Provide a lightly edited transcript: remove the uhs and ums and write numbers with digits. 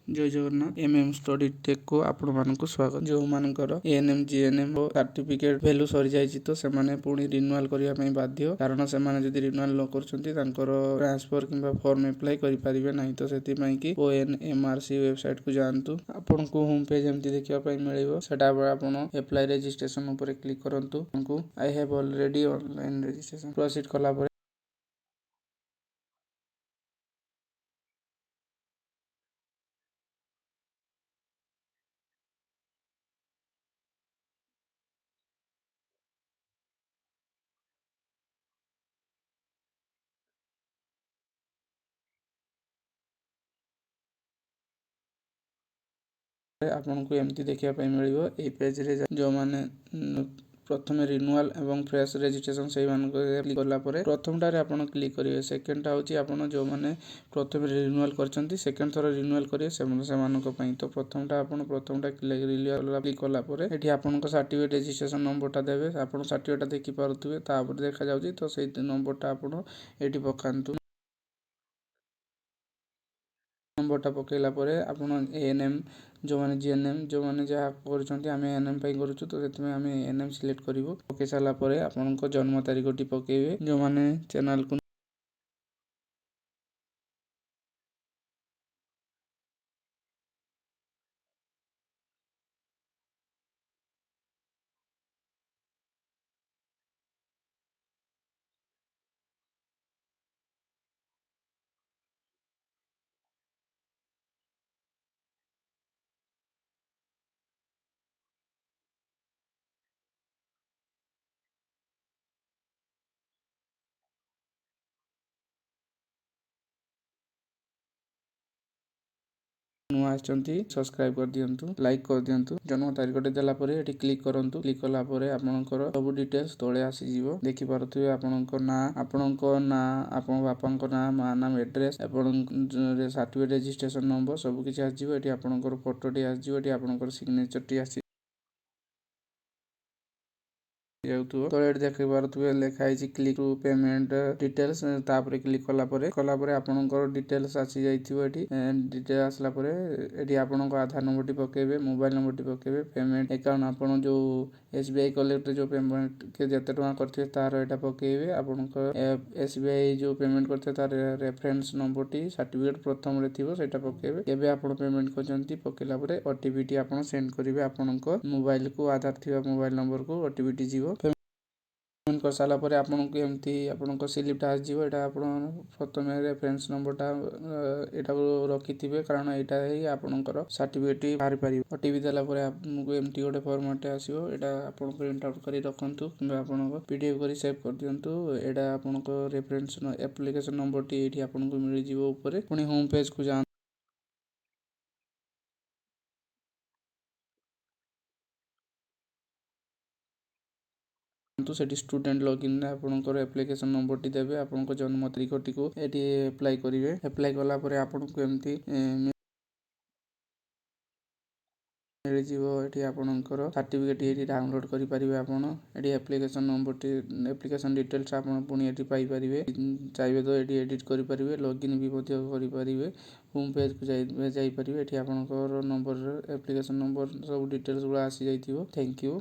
ଜୟ Jagannath, M M study ଟେକ୍କୁ ଆପଣମାନଙ୍କୁ ସ୍ୱାଗତ। ଯେଉଁମାନଙ୍କର ଏଏନ୍ଏମ୍, ଜିଏନ୍ଏମ୍ ଓ ସାର୍ଟିଫିକେଟ୍ ଭ୍ୟାଲୁ ସରିଯାଇଛି, ତ ସେମାନେ ପୁଣି ରିନ୍ୟୁଆଲ୍ କରିବା ପାଇଁ ବାଧ୍ୟ। କାରଣ ସେମାନେ ଯଦି ରିନ୍ୟୁଆଲ୍ ନ କରୁଛନ୍ତି, ତାଙ୍କର ଟ୍ରାନ୍ସଫର୍ କିମ୍ବା ଫର୍ମ ଆପ୍ଲାଏ କରିପାରିବେ ନାହିଁ। ତ ସେଥିପାଇଁ କି ଓଏନ୍ଏମ୍ଆର୍ସି ୱେବସାଇଟ୍କୁ ଯାଆନ୍ତୁ। ଆପଣଙ୍କୁ ହୋମ୍ ପେଜ୍ ଏମିତି ଦେଖିବା ପାଇଁ ମିଳିବ। ସେଟା ଆପଣ ଆପ୍ଲାଏ ରେଜିଷ୍ଟ୍ରେସନ୍ ଉପରେ କ୍ଲିକ୍ କରନ୍ତୁ। ଆପଣଙ୍କୁ "I have already online registration" proceed କଲା ପରେ ଆପଣଙ୍କୁ ଏମିତି ଦେଖିବା ପାଇଁ ମିଳିବ। ଏଇ ପେଜ୍ରେ ଯେଉଁମାନେ ପ୍ରଥମେ ରିନ୍ୟୁଆଲ୍ ଏବଂ ଫ୍ରେଶ୍ ରେଜିଷ୍ଟ୍ରେସନ୍, ସେଇମାନଙ୍କୁ କ୍ଲିକ୍ କଲା ପରେ ପ୍ରଥମଟାରେ ଆପଣ କ୍ଲିକ୍ କରିବେ। ସେକେଣ୍ଡଟା ହେଉଛି ଆପଣ ଯେଉଁମାନେ ପ୍ରଥମେ ରିନ୍ୟୁଆଲ୍ କରିଛନ୍ତି, ସେକେଣ୍ଡ ଥର ରିନ୍ୟୁଆଲ୍ କରିବେ, ସେମାନଙ୍କ ପାଇଁ। ତ ପ୍ରଥମଟା ଆପଣ ପ୍ରଥମଟା କ୍ଲିକ୍ କଲା ପରେ ଏଠି ଆପଣଙ୍କ ସାର୍ଟିଫିକେଟ୍ ରେଜିଷ୍ଟ୍ରେସନ୍ ନମ୍ବରଟା ଦେବେ। ଆପଣ ସାର୍ଟିଫିକେଟ୍ଟା ଦେଖିପାରୁଥିବେ, ତାପରେ ଦେଖାଯାଉଛି। ତ ସେଇ ନମ୍ବରଟା ଆପଣ ଏଠି ପକାନ୍ତୁ। ନମ୍ବରଟା ପକାଇଲା ପରେ ଆପଣ ଏଏନ୍ଏମ୍ ଯେଉଁମାନେ, ଜିଏନ୍ଏମ୍ ଯେଉଁମାନେ ଯାହା କରୁଛନ୍ତି, ଆମେ ଏଏନ୍ଏମ୍ ପାଇଁ କରୁଛୁ, ତ ସେଥିପାଇଁ ଆମେ ଏଏନ୍ଏମ୍ ସିଲେକ୍ଟ କରିବୁ। ପକାଇ ସାରିଲା ପରେ ଆପଣଙ୍କ ଜନ୍ମ ତାରିଖଟି ପକାଇବେ। ଯେଉଁମାନେ ଚ୍ୟାନେଲକୁ ନୂଆ ଆସିଛନ୍ତି, ସବସ୍କ୍ରାଇବ୍ କରିଦିଅନ୍ତୁ, ଲାଇକ୍ କରିଦିଅନ୍ତୁ। ଜନ୍ମ ତାରିଖଟି ଦେଲା ପରେ ଏଠି କ୍ଲିକ୍ କରନ୍ତୁ। କ୍ଲିକ୍ କଲା ପରେ ଆପଣଙ୍କର ସବୁ ଡିଟେଲ୍ସ ତଳେ ଆସିଯିବ। ଦେଖିପାରୁଥିବେ, ଆପଣଙ୍କ ନାଁ, ଆପଣଙ୍କ ବାପାଙ୍କ ନାଁ, ମା ନାମ, ଆଡ୍ରେସ୍, ଆପଣଙ୍କ ସାର୍ଟିଫିକେଟ୍ ରେଜିଷ୍ଟ୍ରେସନ୍ ନମ୍ବର, ସବୁ କିଛି ଆସିଯିବ। ଏଠି ଆପଣଙ୍କର ଫଟୋଟି ଆସିଯିବ। ଏଠି ଆପଣଙ୍କର ସିଗ୍ନେଚରଟି ଆସି ଯାଉଥିବ। ତଳେ ଏଠି ଦେଖିପାରୁଥିବେ, ଲେଖା ହେଇଛି କ୍ଲିକ୍ ଟୁ ପେମେଣ୍ଟ ଡିଟେଲ୍ସ। ତାପରେ କ୍ଲିକ୍ କଲା ପରେ ଆପଣଙ୍କର ଡିଟେଲ୍ସ ଆସିଯାଇଥିବ। ଏଠି ଡିଟେଲ୍ ଆସିଲା ପରେ ଏଠି ଆପଣଙ୍କ ଆଧାର ନମ୍ବରଟି ପକାଇବେ, ମୋବାଇଲ ନମ୍ବରଟି ପକାଇବେ। ପେମେଣ୍ଟ ଆକାଉଣ୍ଟ, ଆପଣ ଯେଉଁ ଏସ୍ବିଆଇ କଲେକ୍ଟରେ ଯେଉଁ ପେମେଣ୍ଟ ଯେତେ ଟଙ୍କା କରିଥିବେ, ତାର ଏଇଟା ପକାଇବେ। ଆପଣଙ୍କ ଏସ୍ବିଆଇ ଯେଉଁ ପେମେଣ୍ଟ କରିଥିବେ, ତାର ରେଫରେନ୍ସ ନମ୍ବରଟି ସାର୍ଟିଫିକେଟ୍ ପ୍ରଥମରେ ଥିବ, ସେଇଟା ପକାଇବେ। କେବେ ଆପଣ ପେମେଣ୍ଟ କରିଛନ୍ତି ପକାଇଲା ପରେ ଓଟିପିଟି ଆପଣ ସେଣ୍ଡ କରିବେ। ଆପଣଙ୍କ ମୋବାଇଲକୁ, ଆଧାର ଥିବା ମୋବାଇଲ ନମ୍ବରକୁ ଓଟିପିଟି ଯିବ। ପେମେଣ୍ଟ କରିସାରିଲା ପରେ ଆପଣଙ୍କୁ ଏମିତି ଆପଣଙ୍କ ସ୍ଲିପ୍ଟା ଆସିଯିବ। ଏଇଟା ଆପଣ ପ୍ରଥମେ ରେଫରେନ୍ସ ନମ୍ବରଟା ଏଇଟାକୁ ରଖିଥିବେ, କାରଣ ଏଇଟା ହିଁ ଆପଣଙ୍କର ସାର୍ଟିଫିକେଟ୍ ବାହାରି ପାରିବ। ଓଟିପି ଦେଲା ପରେ ଆପଣଙ୍କୁ ଏମିତି ଗୋଟେ ଫର୍ମାଟ୍ଟେ ଆସିବ। ଏଇଟା ଆପଣ ପ୍ରିଣ୍ଟ ଆଉଟ୍ କରି ରଖନ୍ତୁ କିମ୍ବା ଆପଣଙ୍କ ପିଡିଏଫ୍ କରି ସେଭ୍ କରିଦିଅନ୍ତୁ। ଏଇଟା ଆପଣଙ୍କ ରେଫରେନ୍ସ ଆପ୍ଲିକେସନ୍ ନମ୍ବରଟି ଏଇଠି ଆପଣଙ୍କୁ ମିଳିଯିବ ଉପରେ। ପୁଣି ହୋମ୍ ପେଜ୍କୁ ଯାଆନ୍ତୁ। ସେଠି ଷ୍ଟୁଡେଣ୍ଟ ଲଗଇନରେ ଆପଣଙ୍କର ଆପ୍ଲିକେସନ୍ ନମ୍ବରଟି ଦେବେ। ଆପଣଙ୍କ ଜନ୍ମ ତାରିଖଟିକୁ ଏଠି ଆପ୍ଲାଏ କରିବେ। ଆପ୍ଲାଏ କଲା ପରେ ଆପଣଙ୍କୁ ଏମିତି ମିଳିଯିବ। ଏଠି ଆପଣଙ୍କର ସାର୍ଟିଫିକେଟ୍ ଏଠି ଡାଉନଲୋଡ୍ କରିପାରିବେ ଆପଣ। ଏଠି ଆପ୍ଲିକେସନ୍ ନମ୍ବରଟି, ଆପ୍ଲିକେସନ୍ ଡିଟେଲ୍ସ ଆପଣ ପୁଣି ଏଠି ପାଇପାରିବେ। ଚାହିଁବେ ତ ଏଠି ଏଡ଼ିଟ୍ କରିପାରିବେ, ଲଗଇନ୍ ବି ମଧ୍ୟ କରିପାରିବେ, ହୋମ୍ ପେଜ୍କୁ ଯାଇପାରିବେ। ଏଠି ଆପଣଙ୍କର ନମ୍ବର, ଆପ୍ଲିକେସନ୍ ନମ୍ବର, ସବୁ ଡିଟେଲ୍ସ ଗୁଡ଼ା ଆସିଯାଇଥିବ। Thank you.